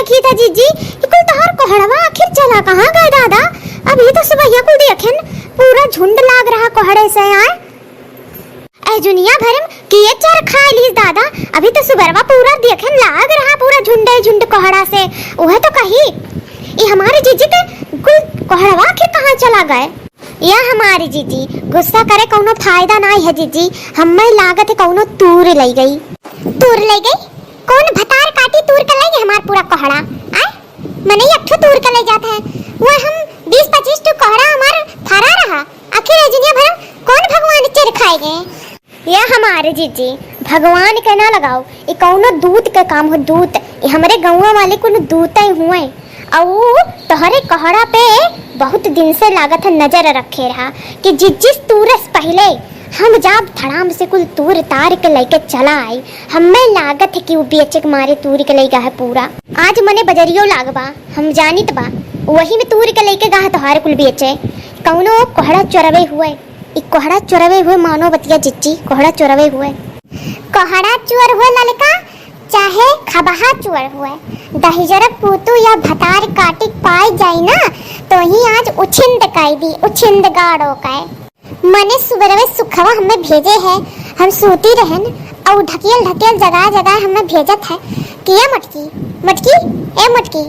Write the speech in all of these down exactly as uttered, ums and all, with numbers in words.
की त जीजी, ई कुल तोहार कोहड़वा आखिर चला कहाँ गए दादा? अभी तो सुबहिया कुल देखेन, पूरा झुंड लाग रहा कोहड़े से आए। ए जुनिया भरम किए चर खाए लीस दादा, अभी तो सुबरवा पूरा देखेन लाग रहा पूरा झुंडे झुंड कोहड़ा से। उहे तो कही, ई हमारे जीजी के कुल कोहड़वा आखिर कहाँ चला गए? या हमारी जीजी, गुस्सा करे कौनो फायदा नाई है जीजी, हम्मे लागत है कौनो तूर लई गई। तूर लई गई? कौन भतार काटी तूर के लई गई हमार पूरा कोहड़ा? आय? मने एक ठो तूर के लई जात है, वो हम बीस पच्चीस ठो कोहड़ा हमार फरा रहा। आखिर ए जुनिया भर कौन भगवान चर खाए गए? या हमारे जीजी, भगवान के ना लगाओ, ई कौनो दूत के काम हो, दूत। ई हमरे गौवा वाले कोनो दूत ही हुए। अउ तोहरे कोहड़ा पे बहुत दिन से लागत है नजर रखे रहा कि जिस जिस तूरस पहले हम जाब धड़ाम से कुल तूर तार के लेके चला आई। हमें लागत है कि वो बेचे के मारे तूर के लेगा है पूरा। आज मने बजरियो लागबा, हम जानित बा, वही में तूर के लेके गा है तोहार कुल बेचे। कौनो कोहड़ा चोरवे हुए, ई कोहड़ा चोरवे हुए मानो बतिया जिज्जी, कोहड़ा चोरवे हुए। कोहड़ा चोर हुए ललका, चाहे खबहा चोर हुए, दहिजरक पूतू या भतार काटिक पाई जाई ना, तो ही आज उछिंद काई दी, उछिंद गाड़ो काए। मने सुबरवे सुखवा हमें भेजे है, हम सूती रहन, अउ ढकेल ढकेल जगाए जगाए हमें भेजत है कि ए मटकी, मटकी, ए मटकी,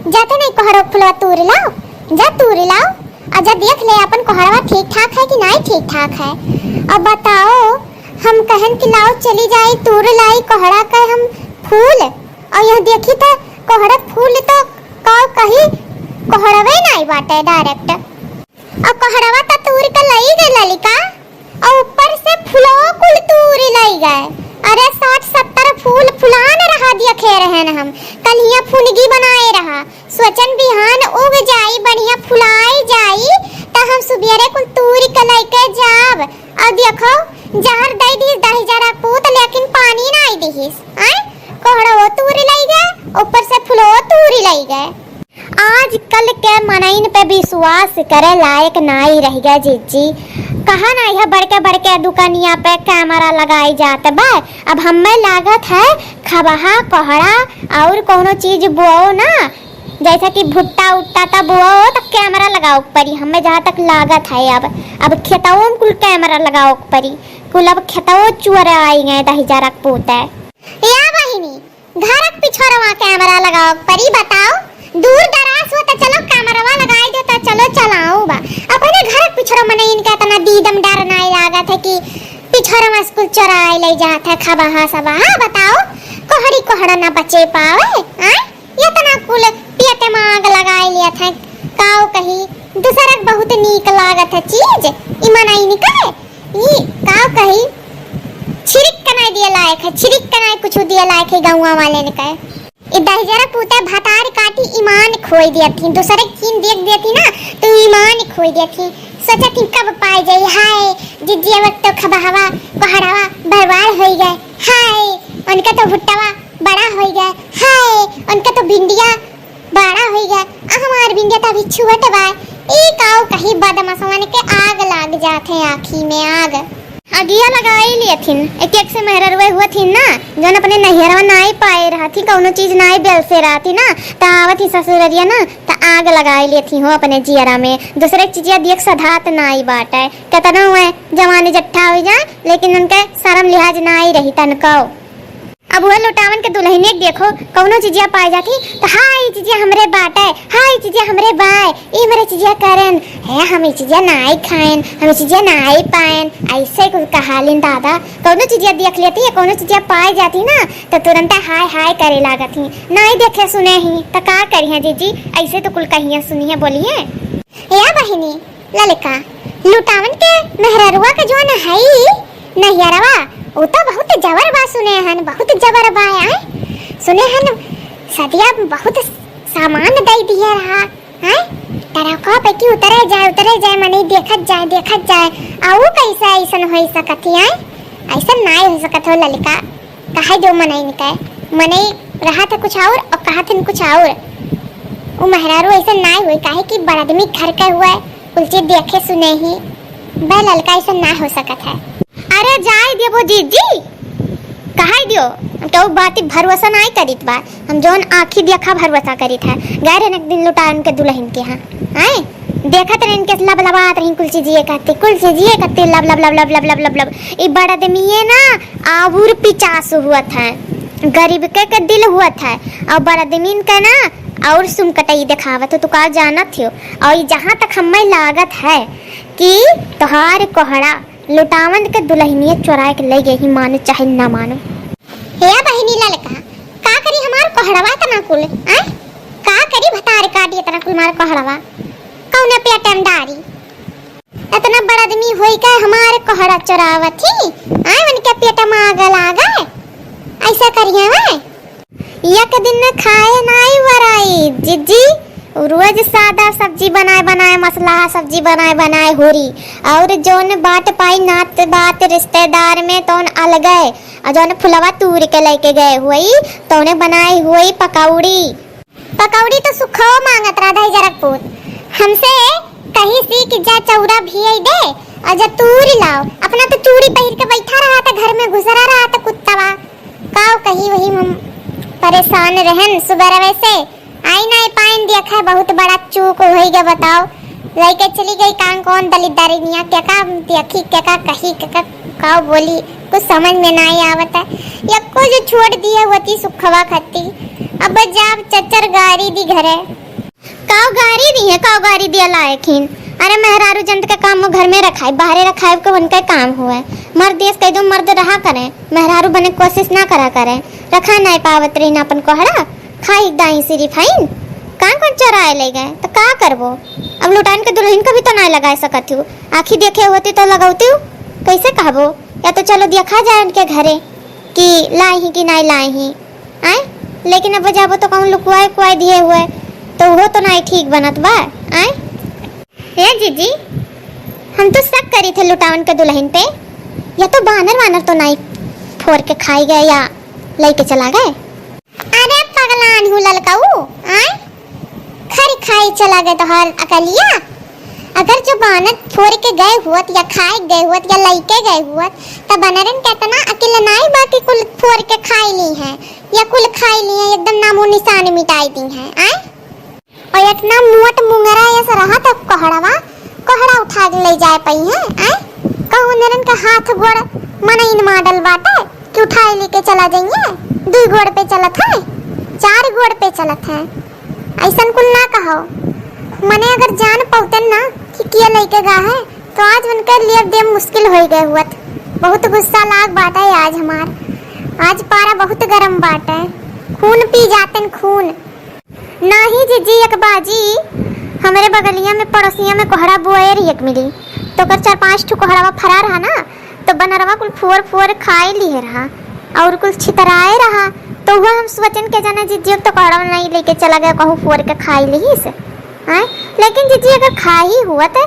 जाते नहीं कोहड़ो फुलवा तूर लाओ, जा तूर लाओ। अच्छा देख ले अपन कोहड़वा ठीक ठाक है कि नाई ठीक ठाक है। अब बताओ, हम कहन कि लाओ चली जाई तूर लाई कोहड़ा के हम फूल, और यह देखी तो कोहड़ा फूल तो का कही कोहड़वे नाई बाटे direct। और कोहड़वा तो तूर के लई गए ललिका, और ऊपर से फुलवा कुल तूर लई गए। अरे साठ सत्तर फूल फुलान रहा दिया खे रहन हम, कल हियाँ फुनगी बनाए रहा। सोचन बिहान उग जाई, बढ़िया फुलाई जाई, त हम सुबेरे कुल तूर के लइके जाब। अउ देखो, जहर दई दिहिस, दही जरा पूत, लेकिन पानी नाई दिहिस। आय, कोहड़ो तूर लई गए, ऊपर से फुलो तूर लई गए। आजकल के मनइन पे विश्वास करे लायक नाई रह गए जीजी। कहा ना यह बड़के बड़के दुकानिया पे कैमरा लगाई जात बा। अब हमें लागत है खबहा, कोहड़ा और कौनो चीज बोओ ना, जैसा कि भुट्टा उट्टा तब वो तो कैमरा लगाओ के परी, हमें जहाँ तक लागत है। अब अब खेतवो में कुल कैमरा लगाओ के परी, कुल अब खेतवो चुअर आई गए दही जरा के पूत है। या बहिनी, घर के पिछोरवा कैमरा लगाओ के परी, बताओ, दूर दराज हो तो चलो कैमरवा लगाई दो तो चलो चलाओ बा, अपने घर के पिछोरो मने इनका इतना दीदम डर नाई लागत है कि पिछोरवा से कुल चोराए ले जात है खबहा सबहा। बताओ, कोहड़ी कोहड़ा ना बचे पावे, आय? इतना कुल पियते में आग लगाए लिया था। काव कही, दूसरा के बहुत नीक लागत है चीज। ई मनइन के, ई काव कही, छिरिक के नाई दिए लायक है, छिरिक के नाई कुछ दिए लायक है गौवा वाले ने कहे। ई दहिजरा पूते भतार काटी ईमान खोई दिया थी, दूसरे के चीन देख दिया थी ना, तो ईमान खोई दिया थी। सोचा थी कब पाए जाई, हाय, जिज्जिया वक्त तो खबहवा, कोहड़वा, बरवार होई गए, हाय, उनका तो भुट्टवा बड़ा होई गए, हाय, उनका तो भिंडिया बड़ा होई गए, आ हमार भिंडिया तो अभी छुअट बा। ई काऊ कही बदमाशवन के आग लाग जात है आँखी में आग। अगिया लगाई लियथिन, एक एक से मेहररुए हुआ थी ना, जौन अपने नैहरवा नाई पाए रहती, कौनो चीज नाई बेल से रहती ना, त आवत ही ससुररिया ना, त आग लगाई लियथी हो अपने जियरा में। दूसरे चीजिया देख सधात नाई बाटे, केतनो हुए जवानी जट्ठा होई जाए, लेकिन उनके शर्म लिहाज नाई रही तनको। अब वह लुटावन के दुल्हनिया के देखो, कौनो चीजिया पाए जाती तो, "हाँ, ई चीजिया हमरे बाटे, हाँ, ई चीजिया हमरे बाय, ई हमरे चीजिया करेन, हे, हम ई चीजिया नाई खाएन, हम ई चीजिया नाई पाएन," ऐसे कुल कहालिन दादा। कौनो चीजिया देख लेती है, कौनो चीजिया पाए जाती ना, तो तुरंत हाय हाय करे लागत ही। नाई देखे सुने ही, तो का करिए जीजी, ऐसे तो कुल कहिए सुनिए बोलिए। या बहिनी, ललका, लुटावन के मेहररुआ के जौन हई नैहरवा, उ तो बहुत जबर बा सुने हन, बहुत जबर बा। आय सुने हन सदिया बहुत सामान दे दिए रहा। आय तरह कह पे कि उतरे जाए, उतरे जाए, मने देखत जाए, देखत जाए। आ उ कैसे ऐसन हो सकत ही? आय ऐसन नाय हो सकत हो ललका। कहे दो मनई निकाय, मनई रहा था कुछ और और कहा था कुछ और। उ मेहरारू ऐसा नाय हुई, काहे कि बड़ आदमी घर का हुआ है, कुल चीज देखे सुने ही। बे ललका ऐसा ना हो सकत है। अरे जाए देबो जीजी, कहे दियो, तो बाती भरोसा नाई करित बा, हम जौन आँखी देखा भरोसा करित है। गए रहन एक दिन लुटावन के दुलहिन के यहाँ, आए देखत रहन के लबलबात रही, कुल चीजिए कहती, कुल चीजिए कहती, लब लब लब लब लब लब लब लब। ई बड़ आदमिये ना, आउर पिचास हुअत है, गरीब के, के दिल हुअत है, और बड़ आदमीन के ना, और सुमकटई देखावत हो, तू का जानत हो। और ई जहाँ तक हमें लागत है कि तोहार कोहड़ा लुटावन के दुलहिनिया चोराए के ले गई, मानो चाहे ना मानो। हे बहिनी ललका, का करी हमार कोहड़वा इतना कुल, आय? का करी भतार काटी इतना कुल मार कोहड़वा? कौने पेटे में डारी? इतना बड़ आदमी होई के हमार कोहड़ा चोरावत ही, आय? उनके पेटे में आग लागे, ऐसा करिए वे? एक दिन न खाए नाई वराई, जिज्जी, रोज सादा सब्जी बनाए बनाए, मसलहा सब्जी बनाए बनाए होरी, और जौन बाट पाई नात बात रिश्तेदार में तौन अलगे, और जौन फुलवा तूर के लेके गए हुई, तौने बनाए हुई पकौड़ी। पकौड़ी तो सुखो मांगत रहा दही जरक पूत, हमसे कही सी कि जा चौरा भियाई दे और जा तूर लाओ। अपना तो चूड़ी पहिर के बैठा रहा था, घर में घुसरा रहा था कुत्तवा। काव कही वही हम परेशान रहन सुबह रवे से। आई नाई पाइन देखा, बहुत बड़ा चूक होई गया, बताओ। लइके चली गई कान कौन दलिद्दरिनिया, के का देखी, के का कही, के का काव बोली, कुछ समझ में नाई आवत है। यक्को जो छोड़ दिए होती सुखवा खत्ती, अब जाब चच्चर गारी दी घरे। काव गारी दी है, काव गारी दिया लायक हिन। अरे मेहरारू जंत के काम घर में रखाई, बाहरे रखाई के उनके काम हुए। मर्द देश कह दो, मर्द रहा करे, मेहरारू बने कोशिश ना करा करे। रखा नाई पावत रही ना अपन कोहड़ा, खाई दाई सिरी फाइन। कहाँ कौन चोराए ले गए तो का करबो? अब लुटान के दुलहिन का भी तो नाई लगाए सकत हूँ, आँखी देखे होती तो लगौती हूँ, कैसे कहबो? या तो चलो देखा जाए उनके घरे कि लाई ही कि नाई लाई ही, आय? लेकिन अब जाबो तो कहूँ लुकुआए कुआए दिए हुए, तो वो तो नाई ठीक बनत बा, आय? ए जीजी, हम तो शक करी थे लुटावन के दुलहिन पे, या तो बानर वानर तो नाई फोर के खाई गए या लइके चला गए। अरे पगलान हूँ ललकाऊ, आय? खरी खाई चला गए तोहर अकलिया। अगर जो बानर फोर के गए हुअत या खाए गए हुअत या लइके गए हुअत, त बनरन के इतना अकिल नाई बा कि कुल फोर के खाई ली हैं या कुल खाई ली हैं, एकदम नामो निशान मिटाई दी हैं, आय? और इतना मोट मुंगरा ऐसा रहा था कोहड़वा, कोहड़ा उठा के ले जाए पाई है, आय? कहूँ नरन के हाथ गोड़ मनइन माडल बाटे कि उठाए लेके चला जाइए, दू गोड़ पे चलत है, चार गोड़ पे चलत है, ऐसन कुल ना कहो। मने अगर जान पौतन ना कि किया लेके गा है, तो आज उनके लिए देम मुश्किल होई गए हुअत। बहुत गुस्सा लाग बाटे आज हमार, आज पारा बहुत गरम बाटे, खून पी जातन खून। नाही जीजी, एक बाजी हमरे बगलिया में पड़ोसिया में कोहड़ा बोए रही एक मिली, तो ओकर चार पाँच ठो कोहड़वा फरा रहा ना, तो बनरवा कुल फोर फोर खाए लिए रहा और कुल छितराए रहा। तो वह हम सोचन के जाना जीजी तो कोहड़वा नहीं लेके चला गया, कहूँ फोर के खाए ली से, हैं? लेकिन जीजी अगर खा ही हुआ तो,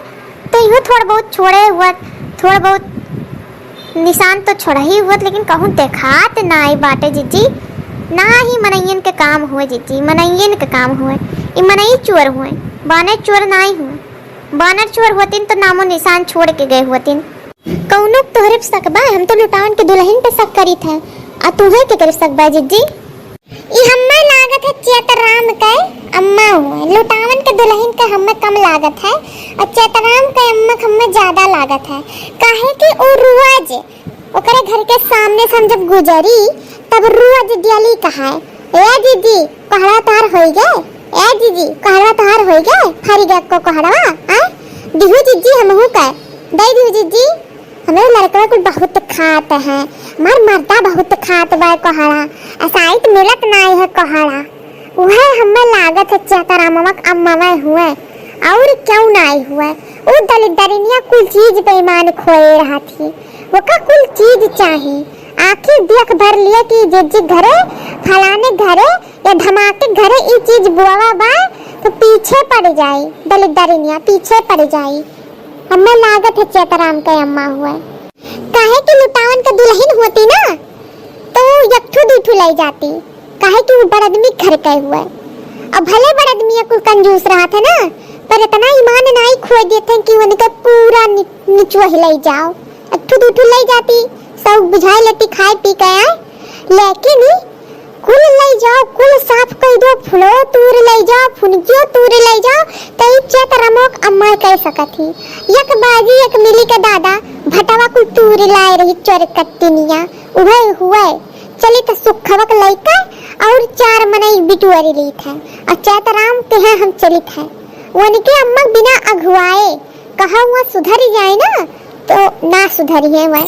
तो इहो थोड़ बहुत छोड़े हुआ, थोड़ बहुत निशान तो छोड़ा ही हुआ, लेकिन कहूँ देखात नाई बाटे जीजी। ना ही मनइयन के काम हुए जीजी, मनइयन के काम हुए। ई मनई चोर हुए, बानर चोर नाई हुए। बानर चोर होतिन तो नामो निशान छोड़ के गए होतिन। कौनो तोहरे पे शक बा? हम तो लुटावन के दुलहिन पे शक करी थे, आ तुहे के करे शक बा जीजी? ई हम्मे लागत है चेतराम के अम्मा हुए, लुटावन के दुलहिन के हम्मे कम लागत है और चेतराम के अम्मा के हम्मे ज्यादा लागत है, काहे कि उ रोज ओकरे घर के सामने से हम जब गुजरी तब रोज दियली कहाए, "ए दीदी, कोहड़ा तोहार होई गए? ए दीदी, कोहड़ा तोहार होई गए? फरी गए को कोहड़वा, आ? दिहू जीजी हमहू के, दे दिहू जीजी।" हमरे लड़कवा कुल बहुत खात है, हमार मर्दा बहुत खात बा कोहड़ा, असाइत मिलत नाई है कोहड़ा। उहे हमें लागत है चेतरामवा अम्मवा हुए, और क्यों नाई हुए। उ दलिद्दरिनिया कुल चीज बेईमान खोए रहा थी, ओका कुल चीज चाही। आखिर देख भर लिया कि जे जे घरे, फलाने घरे या धमाके घरे ई चीज बुआवा बा, तो पीछे पड़ जाई, दलिद्दरिनिया पीछे पड़ जाई। हमें लागत है चेतराम के अम्मा हुए। काहे कि लुटावन के दुलहिन होती ना, तो एक ठो दू ठो ले जाती, काहे कि वो बड़ आदमी घर के हुए। अब भले बड़ आदमी कुल कंजूस रहा था ना, पर इतना ईमान नाई खोए देते कि उनके पूरा नि-, निचुआ ही ले जाओ। एक ठो दू ठो ले जाती, सब बुझाए लेती, खाए पी के आए। लेकिन ई कुल लइ जाओ, कुल साफ कइ दो, फुलो तूर लइ जाओ, फुनकियो तूर लइ जाओ, त ई चैत रमवा क अम्मा कइ सकत ही। एक बाजी एक मिली के दादा भटवा कुल तूर लाए रही चोर कट्टिनिया, उहइ हुवइ। चलित सुखवा क लइके अउर चार मनई बिटुअरी लीत है। अउर चैत राम के यहाँ हम चलित है। वनिके अम्मा बिना अघुआए कहा हुआ सुधरी जाए ना, तो ना सुधरी है वह।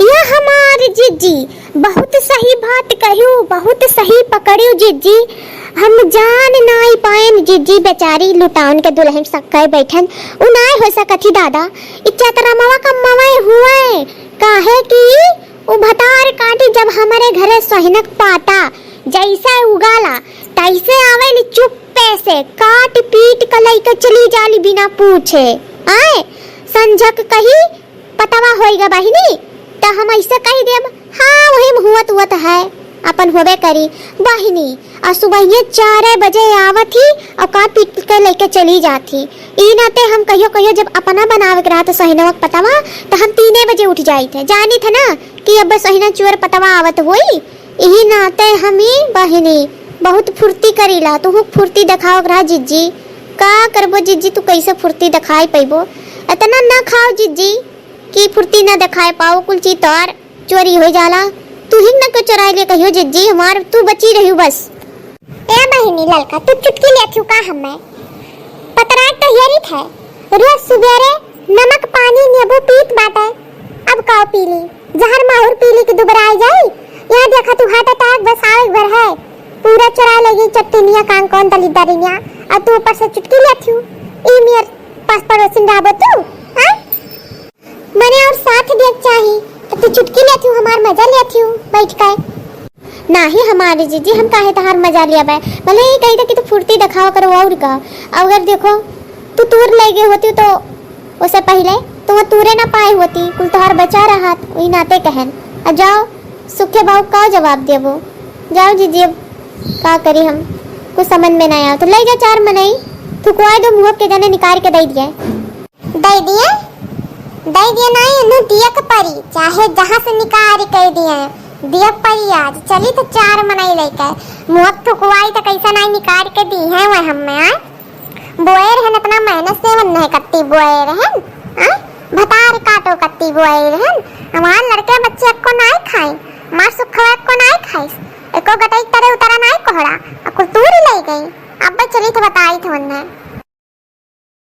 या हमार जिज्जी, बहुत सही बात कहियो, बहुत सही पकड़ियो जिज्जी। हम जान नाई पाएन जिज्जी, बेचारी लुटाउन के दुलहिन सक्कइ बैठन, उ नाई होइ सकत ही दादा। ई चैत रमवा क अम्मवइ हुवइ, काहे कि उ भतार काटी जब हमरे घरे सोहिनक पाता जइसे उगाला, तइसे आवेली चुप्पे से काट पीट क लइके चली जाली बिना पूछे। आए, संझक कही, "पतवा होइगा बहिनी?" त हम अइसे कहि देब, "हाँ, वही म हुवत हुवत है, अपन होबे करी।" बहिनी, अउर सुबहिये चारे बजे आवत ही अउर काट पीट के लइके चली जात ही। ई नाते हम कहियो कहियो जब अपना बनावे के रहत सोहिनवा क पतवा, त हम तीने बजे उठ जाइत है। जानित है ना कि अब सोहिना चुअर पतवा आवत होई। इही नाते हम ई बहिनी बहुत फुर्ती करीला। तुहूँ फुर्ती देखावे के रहा जिज्जी। का करबो जिज्जी, तू कइसे फुर्ती देखाइ पइबो? एतना न खाओ जिज्जी कि फुर्ती न देखाइ पाओ, कुल चीज तोर चोरी होइ जाला। तुहिन न के चोराइ ले कहियो जिज्जी हमार, तू बची रहियो बस। ए बहिनी ललका, तू चुटकी लेत हू का हम्मे? पतरा के तो हेरित है, रोज सुबेरे नमक पानी नींबू पीत बाटे, अब काउ पी ली? जहर माहुर पी ली कि दुबराइ जाई। यहाँ देखा तू heart attack बस आवे भर है, पूरा चोराइ लइ गई चट्टिनिया कांग कौन दलिद्दरिनिया, अउर तू ऊपर से चुटकी लेत हू। ई मेर पास पड़ोसिन रहबो तू, हाँ? मने अउर साथ देक चाही, त तू चुटकी लेत हू, हमार मजा लेत हू बैठ के। नाही हमारी जिज्जी, हम काहे तहार मजा लियाबे? भले ही कही था कि तू फुर्ती देखावा करो अउर का। अगर देखो, तू तूर लइ गए होती तो ओसे पहिले तो वह तूरे ना पाए होती, कुल तोहार बचा रहत, वही नाते कहन। आ जाओ, सुखे बाऊ का जवाब देबो? जाओ जिज्जी, अब का करी हम, कुछ समझ में ना आवत। लइ जा चार मनई, थुकवाइ दो, मुँह के जने निकाल के दइ दिया। दइ दिए, दइ दिए, नाहीं, इन्हें दिए के परी, चाहे जहाँ से निकाल के दिए, दिए के परी आज। चली तो चार मनई लइके, मुँह थुकवाई तो कइसे नाहीं निकाल के दिहे वह हमें, आय? बोए रहन, इतना मेहनत से वन नहीं करती, बोए रहन, आय? भतार काटो करती बोए रहन, हमार लड़के बच्चे को नाहीं खाई, हमार सुखवा को नाहीं खाई, एको गटई तरे उतरा नाहीं कोहड़ा, आ कुल तूरी लइ गई। अब चली तो बताई तो उन्हें।